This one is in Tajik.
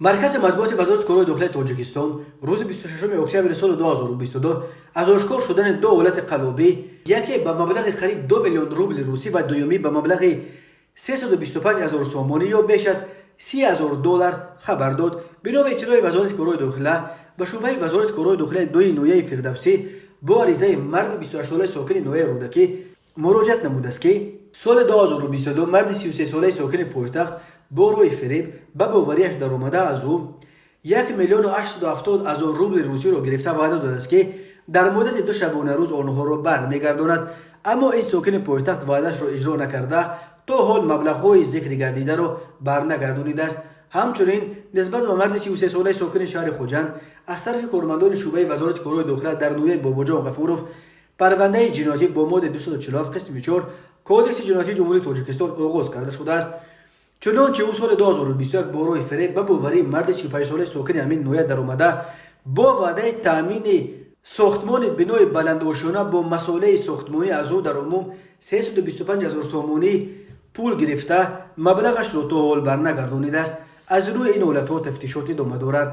Маркази матбуоти Вазорати корҳои дохилаи Тоҷикистон рӯзи 26 октябри соли 2022 аз ошкор шудани ду ҳолати қаллобӣ, яке ба маблағи қариб 2 миллион рубли русӣ ва дуюмӣ ба маблағи 325 ҳазор сомонӣ ё беш аз 30 ҳазор доллар, хабар дод. Бино ба иттилои Вазорати корҳои дохила, ба шӯъбаи Вазорати корҳои дохилаи дуи ноҳияи Фирдавсӣ бо аризаи марди 28-солаи сокини ноҳияи Рӯдакӣ муроҷиат намудааст, ки соли 2022 марди 33-солаи сокини пойтахт бо роҳи фиреб ба бовариаш даромада, аз ӯ 1 миллиону 870 ҳазор рубли русиро гирифта, ваъда додааст, ки дар муддати 2 шабонарӯз онҳоро бармегардонад. Аммо ин сокини пойтахт ваъдаашро иҷро накарда, то ҳол маблағҳои зикр гардидаро барнагардонидааст. Ҳамчунин нисбат ба марди 33-солаи сокини шаҳри Хуҷанд аз тарафи кормандони шӯъбаи Вазорати корҳои дохила дар ноҳияи Бобоҷон Ғафуров парвандаи ҷиноятӣ бо моддаи 247 қисми 4 Кодекси ҷиноятии Ҷумҳурии Тоҷикистон оғоз карда шудааст. Чунончи ӯ соли 2021 бо роҳи фиреб ба боварии марди 35-солаи сокини ҳамин ноҳия даромада, бо ваъдаи таъмини сохтмони бинои баландошёна бо масолеҳи сохтмонӣ аз ӯ дар умум 325 ҳазор сомонӣ пул гирифта, маблағашро то ҳол барнагардонидааст. Аз рӯи ин ҳолатҳо тафтишот идома дорад.